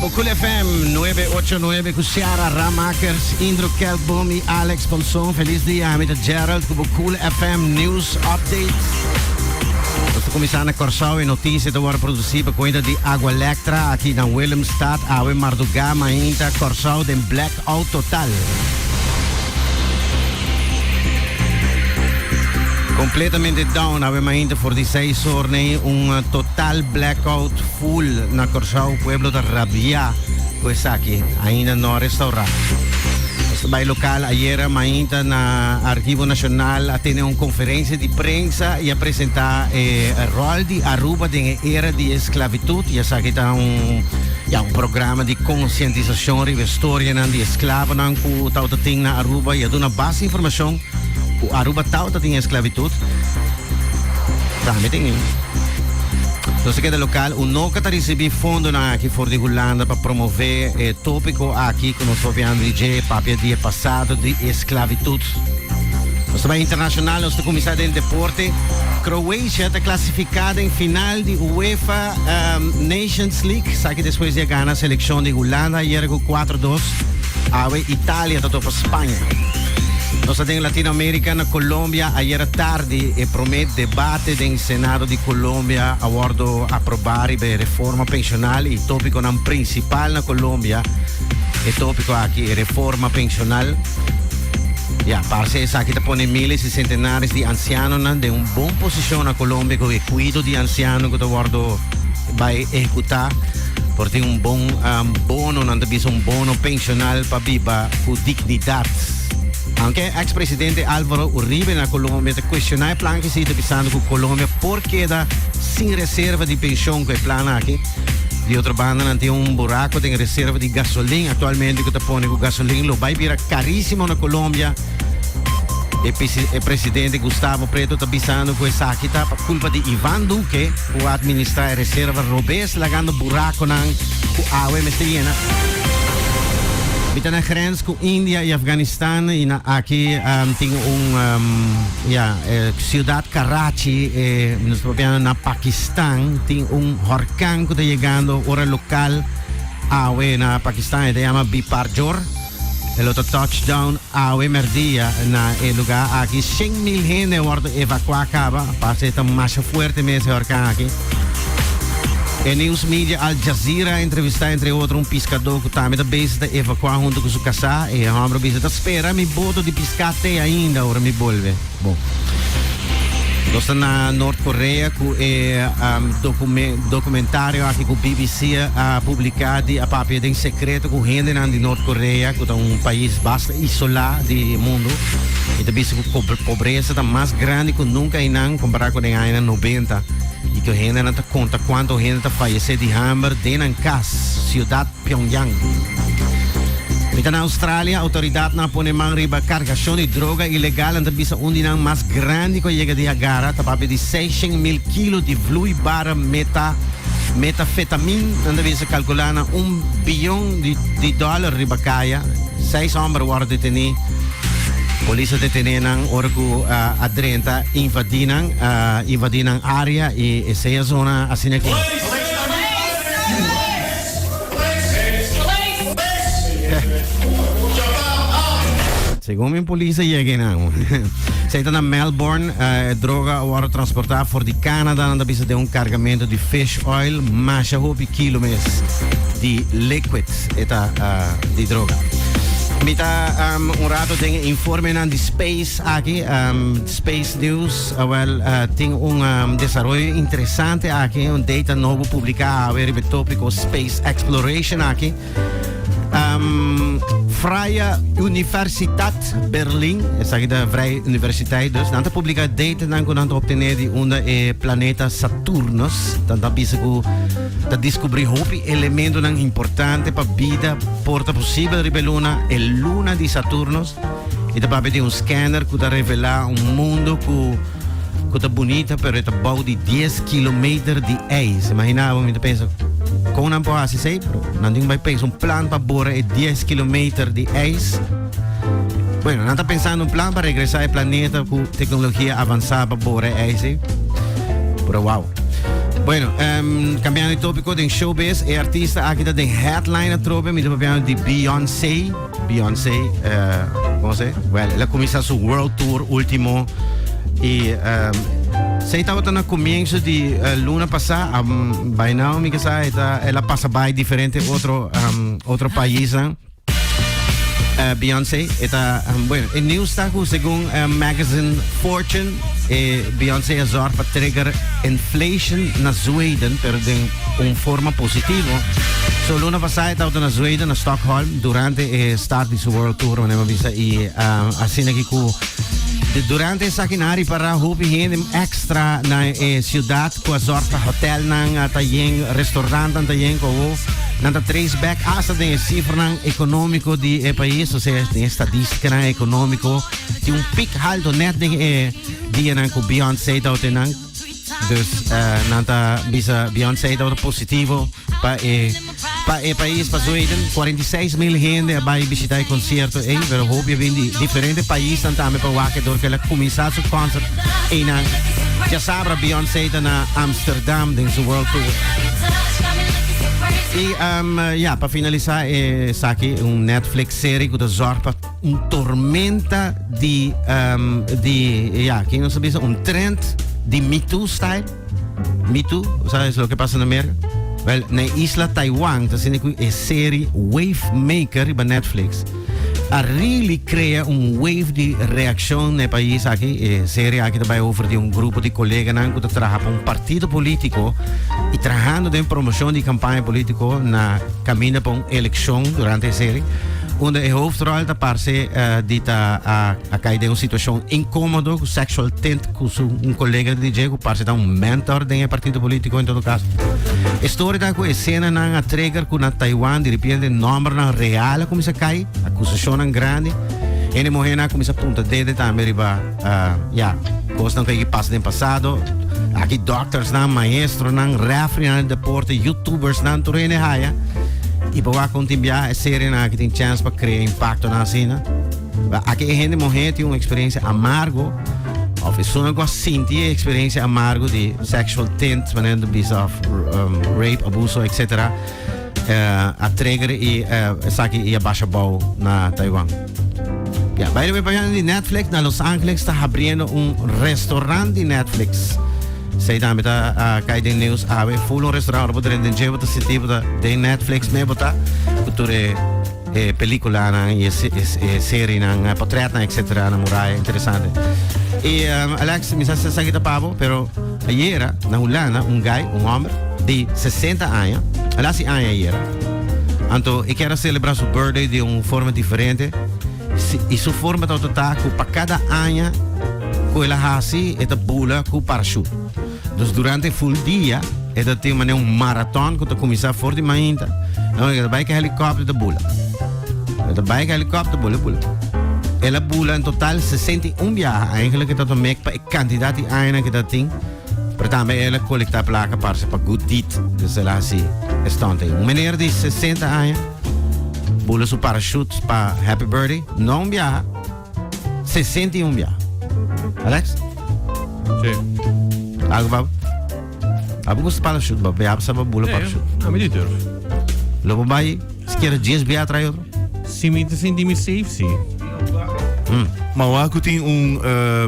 Bo Cool FM 989 ku Ciara Ramakers, Indro Kelkboom i Alex Ponson. Feliz dia, ami ta Gerald ku bo Cool FM News Update. Nos ta kuminsá na Kòrsou. E notisia ta wòrdu produsí pa kuenta di Aqualectra aki na Willemstad. Awe mardugá mainta Kòrsou den blackout total. Completamente down awe mainta for di 6 or nei un total blackout full na Kòrsou. Pueblo ta rabiá ku esaki ainda no a restaurá. Nos ta bai lokal ayera mainta na Archivo Nacional a tene un konferensia di prensa i a presentá e ròl di Aruba den e era di esklavitud i esaki ta un ya un programa di konsientisashon riba e storianan di esklabonan ku tabata tin na Aruba i a duna basta informashon ku Aruba tabata tin esklavitud. Tambe tin. Nos ta keda lokal. Unoca ta risibí fondonan aki for di Hulanda pa promové e tópiko aki ku nos papiando di dje, papia di e pasado di esklavitud. Nos ta bai internashonal, nos ta kuminsá den deporte. Croatia ta klasifiká den final di UEFA Nations League, esaki despues di a gana selekshon di Hulanda ayera ku kuatro dos. Awe Italia ta topa Spaña. Nos ta den Latinoamerica, na Colombia ayera tardi e prome debate den Senado di Colombia a wordo aproba riba e reforma pensional y topiconan principal na Colombia. E topico aki, e reforma pensional. Ya, parce esaki ta pone miles y centenares di ancianonan den un bon posicion na Colombia cu e cuido di anciano cu ta wordo bay ehecuta. Por tin un bon bono, nan ta bisa un bono pensional pa biba cu dignidad. Aunke ex presidente Alvaro Uribe na Colombia ta cuestiona e plan aki, si ta bisando cu Colombia por keda sin reserva di pension cu e plan aki. Di otro banda nan tin un buraco den reserva di gasolin actualmente cu ta pone cu gasolin lo bay bira carisimo na Colombia. E e presidente Gustavo Preto ta bisando cu esaki ta pa culpa di Ivan Duque cu a administra e reserva robes lagando buraconan cu awe mester yena. Mi ta na grens cu India y Afganistan y na aki tin un ya ciudad Karachi e nos ta papiando na Pakistan tin un horcan cu ta yegando ora local awe na Pakistan e ta yama Biparjor. E lo ta touchdown awe merdia na e lugar aki. 100,000 hende a wordo evacua caba. Parce ta masha fuerte mes e horcan aki. E news media Al Jazeera a entrevista entre otro un piscador cu tambe ta bezig ta evacua hunto cu su casa. E hombre bisa ta spera mi boto di pisca te ainda ora mi bolbe. Bon. Nos ta na Noord Korea cu e documentario aki cu BBC a publica di a papia den secreto cu hendenan di Noord Korea cu ta un pais basta isola di mundo y ta bisa cu pobreza ta mas grandi cu nunca einan compara cu den añanan 90 y cu hendenan ta conta cuanto hende ta fayece di hamber den nan cas, ciudad Pyongyang. Mi ta na Australia, autoridadnan a pone man riba cargacion di droga ilegal. Nan ta bisa un di nan mas grandi cu a yega di agara. Ta papia di 600,000 kilo di vloeibare meta, metafetamin. Nan ta bisa calcula na un biyon di, di dollar riba caya. Seis homber a wordo deteni. Polis a detene nan ora cu uh, a drenta invadi nan, uh, invadi nan area y esey a zona asina aki. Segun mi polis a yega einan. Esei ta na Melbourne. E droga a wòrdu transportá for di Canada. Nan ta bisa den un kargamento di fish oil. Masha hopi kilo mes di liquid e ta di droga. Mi ta un rato den e informenan di space aki. Space News, awel tin un desaroyo interesante aki, un data nobo publica awe riba e topico Space Exploration aki. Vrije Universiteit Berlin, esaki ta Vrije Universiteit dus, nan ta publica datanan cu nan ta obtene di unda e planeta Saturnus. Nan ta bisa cu ta descubri hopi elementonan importante pa bida por ta posibel riba e luna, e luna di Saturnus. E ta papia di un scanner ku ta revelá un mundo ku ku ta bunita pero e ta bou di 10 kilometer di ijs. Imagina bo, mi ta pensa kon nan por hasi esei, pero nan tin bai pensa un plan pa bora e 10 kilometer di ijs. Bueno, nan ta pensando un plan pa regresá e planeta ku teknologia avansá pa bora e ijs ei. Pero wow. Bueno, um, cambiando de tópico, den showbiz, e artista aki ta den headline atrobe, mi ta papiando di Beyoncé. Beyoncé, uh, con se? Well, el a cuminsa su world tour último y um, zij tabata na comienzo di uh, luna pasá, um, by now mi sa, eta, el a pasa by diferente otro um, otro paisnan. Uh, Beyoncé, eta, um, bueno, e nieuws ta ku segun uh, magazine Fortune, eh, Beyoncé a zorg pa trigger inflation na Zweden, pero den un forma positivo. So luna pasá tabata na Zweden, na Stockholm, durante e start di su world tour, manera bisa, y uh, asina aki ku durante esaki nan a ripara hopi hende extra na e ciudad ku a zorg pa hotelnan ta yen, restaurantnan ta yen, ku nan ta trace back hasta den e cifranan economico di e pais, o sea, den estadísticanan economico, tin un piek alto net den e dianan ku Beyoncé ta nan. Dus nan ta bisa Beyoncé ta positivo pa e pais, pa Zweden. 46 mil hende a bai bishitá e concierto ei, pero hopi a bin di diferente paisnan tambe pa wak dor ku el a kuminsá su concert einan. Djasabra Beyoncé ta na Amsterdam den su world tour. I ja, pa finalisá, esaki un Netflix serie ku ta zorg pa un tormenta di ja, ken no sabi, un trend di Me Too style. Me Too, sabes loke a pasa na Amérika? Well, na isla Taiwan, ta asina ku e serie Wave Maker riba Netflix a really krea un wave di reakshon na e pais aki. E serie aki ta bai over di un grupo di koleganan ku ta traha pa un partido polítiko i trahando den promoshon di kampaña polítiko na kaminda pa un elekshon durante e serie. Unda e hoofdrol ta parse di ta a kai den un situashon inkómodo ku sexual tint ku su un kolega di dje ku parse ta un mentor den e partido polítiko en todo kaso. E story ta ku esenanan a trigger ku na Taiwan di repente nòmbernan real a kuminsá kai, akusashonnan grandi. Hende muhénan a kuminsá punta dede tambe riba ya, kosnan ku a pasa den pasado. Aki doctorsnan, maestronan, refereenan di deporte, youtubersnan, tur hende haya. I pa wak kon tin bia e serienan aki tin chance pa krea impaktonan asina. Aki e hende muhé tin un eksperensia amargo òf esunnan ku a sinti e eksperensia amargo di sexual tint, manera nan ta bisa, òf rape, abuso, etcetera, a trigger i esaki i a basha bou na Taiwan. Ja, by the way, papiando di Netflix, na Los Angeles ta habriendo un restaurant di Netflix. Esei tambe ta kai den news awe. Full un restaurant, ora bo drenta den dje, bo ta sinti bo ta den Netflix mes bo ta, ku tur e e peliculanan y e, e, e serienan, e portretnan, etc. Na muraya, interesante. Y Alex, mi sa sa kita pabo, pero ayera na Hulanda un guy, un homber di 60 aña, el a hasi aña ayera. Anto e kier a celebra su birthday di un forma diferente. Si, y su forma ta ta ku pa kada aña ku el a hasi e ta bula ku parachute. Dus durante full dia e ta tin manera un marathon ku ta kuminsá for di mainta. No, e ta bai ku helikòpter ta bula. E ta bai ku helikòpter bula bula. El a bula en total 61 biaha. Eigenlijk e ta mek pa e kantidat di añanan ku e ta tin. Pero tambe el a kolektá plaka parse pa good deed. Dus el a hasi e stunt ei. Un meneer di 60 aña bula su parachute pa happy birthday. No un biaha. 61 biaha. Alex? Sí. Algo pa Abo gusta parachute, ba bia sa ba bula parachute. Ami di durf. Lo bo bai sikiera 10 bia tras otro? Si mi ta sinti mi safe, si. Ma wak ku tin un eh,